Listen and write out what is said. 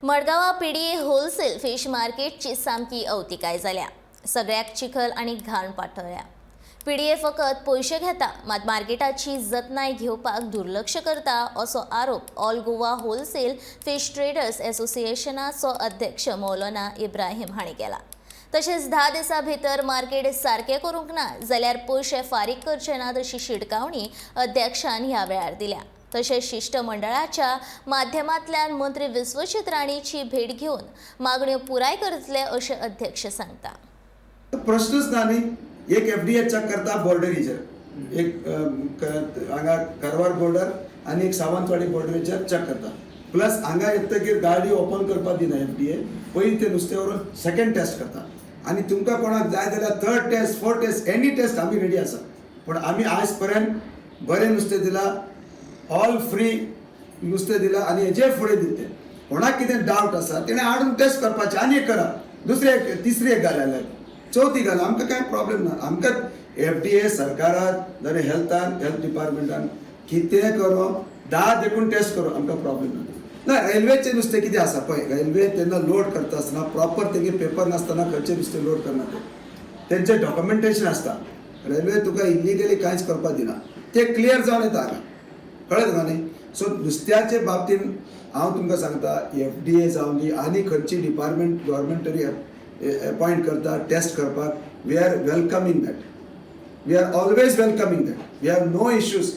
मडगांवां PDA wholesale fish मार्केटची सामकी अवतिकाय जाल्या. सगळ्याक चिखल आनी घाण पातळ्ळ्या. पीडीए फकत पयशे घेता मात मार्केटाची जतनाय घेवपाक दुर्लक्ष करता असो आरोप all Goa wholesale fish traders असोसिएशनाचो अध्यक्ष मौलाना इब्राहिम हांणी केला. तशेंच 10 दिसां भितर मार्केट सारकें करूंक ना जाल्यार पयशे फारीक करचे नात अशी शिटकावणी अध्यक्षान ह्या वेळार दिल्या. तशेंच शिश्टमंडळाच्या माध्यमांतल्यान मंत्री विश्वजीत राणेची भेट घेवन मागण्यो पुराय करतले अशें अध्यक्ष सांगता. प्रश्नच ना न्ही. एक एफ डी ए चेक करता बॉर्डरीचेर, एक हांगा कारवार बॉर्डर आनी एक सावंतवाडी बॉर्डरीचेर चेक करता. प्लस हांगा येतकीर गाडी ओपन करपाक दिना एफडीए. पयलीं ते नुस्तें व्हरून सेकंड टेस्ट करता आनी तुमकां कोणाक जाय जाल्यार third test, fourth test, any test आमी रेडी आसा. पूण आमी आयज पर्यंत बरें नुस्तें दिलां, ऑल फ्री नुस्तें दिलां आनी हेजे फुडें दिता. कोणाक कितें डावट आसा तेणें हाडून टेस्ट करपाचें. आनी एक करा, दुसरी एक, तिसरी एक घाल जाल्यार चवथी घाल, आमकां कांय प्रॉब्लेम ना. आमकां एफडीए सरकारान जाल्यार हेल्थान, हेल्थ डिपार्टमेंटान कितें करूं, 10 देखून टेस्ट करूं, आमकां प्रॉब्लेम ना. ना, रेल्वेचें नुस्तें कितें आसा पळय, रेल्वे तेन्ना लोड करता आसतना प्रॉपर तेंगे पेपर नासतना खंयचें नुस्तें लोड करना ते. तेंचें डॉक्युमेंटेशन आसता. रेल्वे तुका इलिगली कांयच करपाक दिना. ते क्लियर जावन येता हांगा, कळ्ळें तुका न्ही? सो नुस्त्याचे बाबतीन हांव तुमकां सांगता, एफडीए जावं दी आनी खंयची डिपार्टमेंट गव्हर्मेंट तरी अपॉयंट करता टेस्ट करपाक, we are welcoming that. We are always welcoming that. We have no issues.